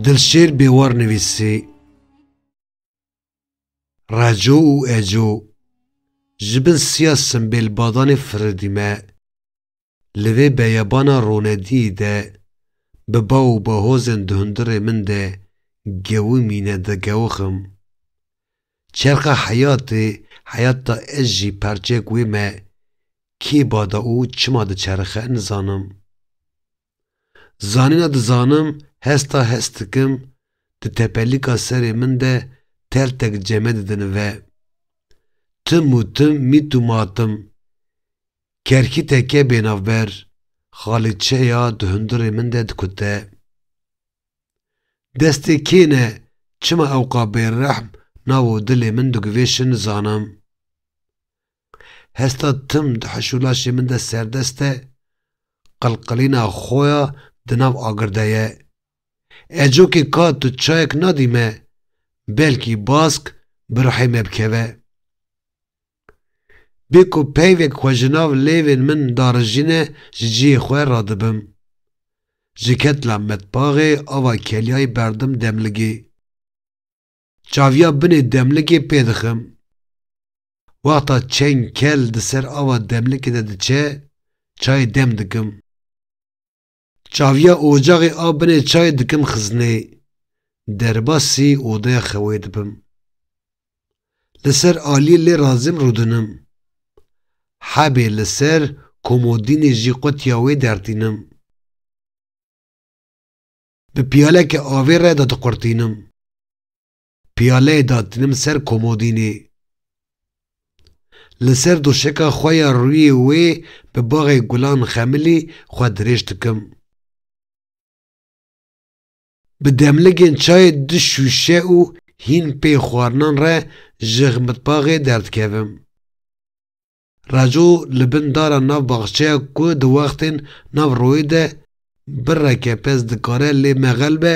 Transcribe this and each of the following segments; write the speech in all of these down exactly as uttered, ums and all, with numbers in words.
Dilşêr Bêwar nivîsî. Reco û Eco. Ji bin siya simbêl badanê firidîme. Li vê beyebana ronediyî de bi ba û bahozên di hundirê min de gewimîne digewixim. Çerxa heyatê, heyata ez jî parçeyek wê me, kê bada û çima diçerxe nizanim. Zanîna dizanim, hesta hest dikim, di tepelîka serê min de teltek cemedî dinive. Tim û tim, mît û matim. Kerkîteke bênavber, xalîçeya di hundirê min de dikute. Destê kê ne, çima ewqa bêrehm nav û dilê min digivêşin nizanim. Hesta tim di hiş û laşê min de serdest e, qilqilîna xwe ya di nav agir de ye. Ecokê ka tu çayek nadî me, belkî bask bi ruhê me bikeve. Bê ku peyvek xwe ji nav lêvên min darijîne, ji cihê xwe radibim. Ji ketla metbaxê ava kelyayê berdim demligê. Çaviya binê demligê pê dixim. Wexta çend kel di ser ava demlikê de diçe, çayê dem dikim. Çaviya ocaxê a binê çayê dikim xiznê. Derbasî odeya xewê dibim. Li ser aliyê lê razim rûdinim. Hebê li ser komodînê jî qutiya wê dertînim. Bi piyaleke avê re dadiqurtînim. Piyaleyê datînim ser komodînê. Li ser doşeka xwe ya rûyê wê bi baxê gulan xemilî xwe dirêj dikim. Bi demligên çayê du şûşe û hîn pê xwarinan re ji mitbaxê derdikevim. Reco li bin dara nav baxçeya ku di wextên nav royê de bireke pez dikare lê mexel be,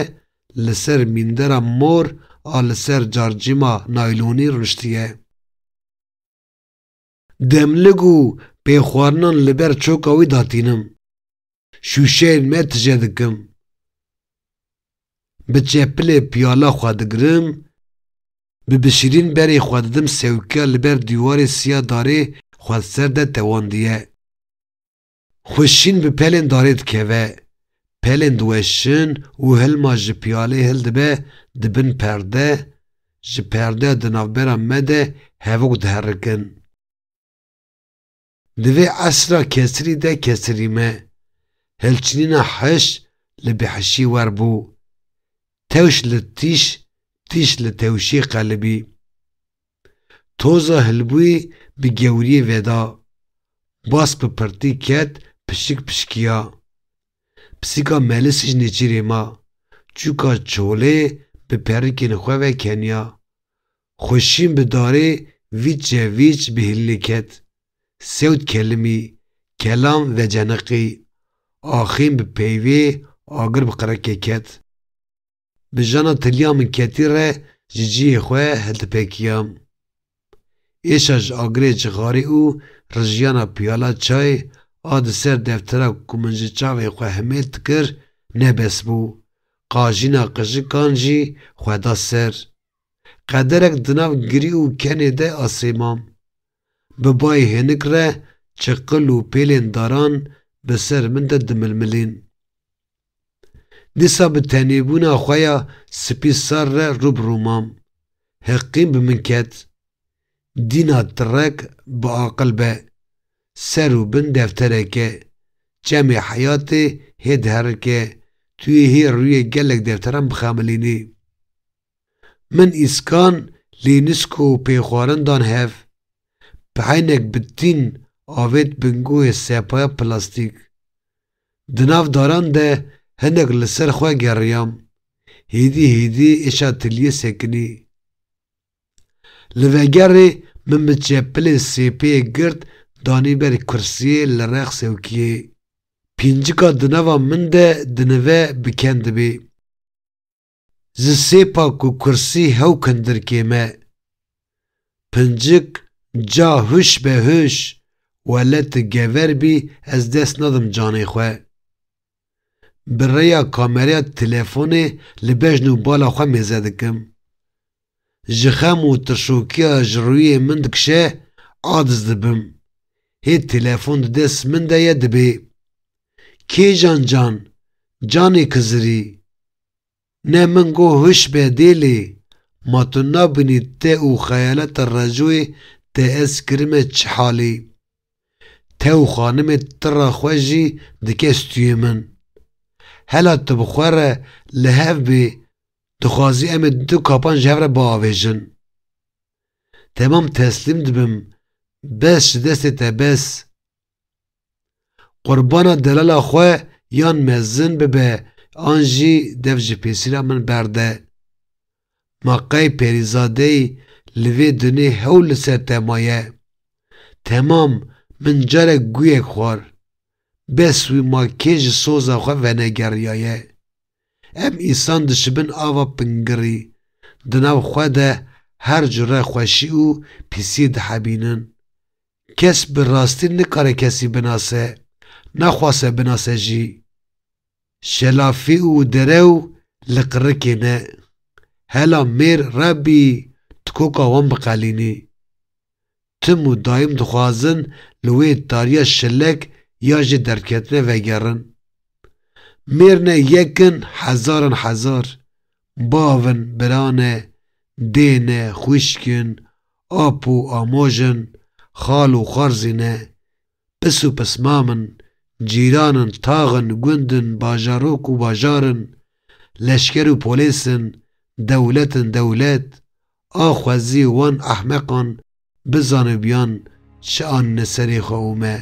li ser mîndera mor a li ser carcîma naylonî rûniştiye. Demlig û pêxwarinan li ber çoka wî datînim. Şûşeyên me tije dikim. Bi çepilê piyala xwe digirim, bi bişirîn berê xwe didim sewkiya li ber dîwarê siya darê xwe ser de tewandiye. Xweşîn bi pelên darê dikeve, pelên diweşin û hilma ji piyalê hildibe di bin perde, ji perdeya di navbera me de hevok diherikin. Di vê esra kesirî de kesirî me. Hilçinîna hiş li bêhişî wer bû. Tewş li tîş, tîş li tewşî qelibî. Toza hilbûyî bi gewriyê veda. Bas bi pirtî ket pişik pişkiya. Pisîka melisî ji nêçîrê ma. Çûka çolê bi perikên xwe ve keniya. Xweşîn bi darê vîçe vîç bi hîlnê ket. Sewt kelimî, kelam veceniqî. Axîn bi peyvê, agir bi qirikê ket. Bi jana tiliya min ketî re ji cihê xwe hildipekiyam. Êşa ji agirê cixarî û rijiyana piyala çayê a di ser deftera ku min ji çavê xwe himêt dikir, nebes bû. Qajîna qijikan jî xwe da ser. Qederek di nav girî û kenê de asê mam. Bi bayê hinik re çiqil û pêlên daran bi ser min de dimilmilîn. Dîsa bi tenêbûna xwe ya spî sar re rû bi rû mam. Heqîn bi min ket. Dîna tirek bi aqil be. Ser û bin deftereke. Çemê heyatê hê diherike. Tu yê hê rûyê gelek defteran bixemilînî. Min îskan, lênîsk û pêxwarin dan hev. Pehaynek bi tîn avêt bingoyê sepaya plastîk. Di nav daran de hinek li ser xwe geriyam. Hêdî hêdî êşa tiliyê sekinî. Li vegerê min bi çepilê sêpê girt danî ber kursiyê li rex sewkiyê. Pîncika di nava min de dinive bi ken dibê. Ji sêpa ku kursî hew kindirkê me. Pincik, ca huş be huş, wele tu gever bî, ez dest nadim canê xwe. bi rêya kameraya telefonê li bejn û bala xwe mêze dikim. Ji xem û tirşokiya ji rûyê min dikişe, aciz dibim. Hê telefon di dest min de ye dibê: Kêjan can, canê kizirî. Ne min got hiş be dêlê, ma tu nabînî te û xeyaleta recoyê te ez kirime çi halî. Te û xanimê tira xwe jî dike stûyê min. Hela tu bi xwe re li hev bê, dixwazî em ê du kapan ji hev re biavêjin. Temam teslîm dibim, bes ji destê te bes. Qurbana delala xwe yan mezin bibe an jî dev ji pêsîra min berde. Ma qey Perîzadeyî li vê dunê hewl li ser te maye. Temam, min carek guyek xwar. Bes wî ma kê ji soza xwe venegeriyaye. Em îsan dişibin ava pingirî, di nav xwe de her cure xweşî û pîsî dihebînin. Kes bi rastî nikare kesî binase, naxwase binase jî. Şelafî û derew li qirikê ne. Hela mêr Rebbî tu koka wan biqelînî. Tim û dayim dixwazin li wê tariya şilek ya jê derketine vegerin. Mêr ne yek in, hezar in hezar. Bav in, bira ne, dê ne, xwişk in, ap û amoj in, xal û xwarzî ne. Pis û pismam in, cîran in, tax in, gund in, bajarok û bajar in, leşker û polês in, dewlet in, dewlet. A xwezî wan ehmeqan bizanibiyan çi anine serê xwe û me.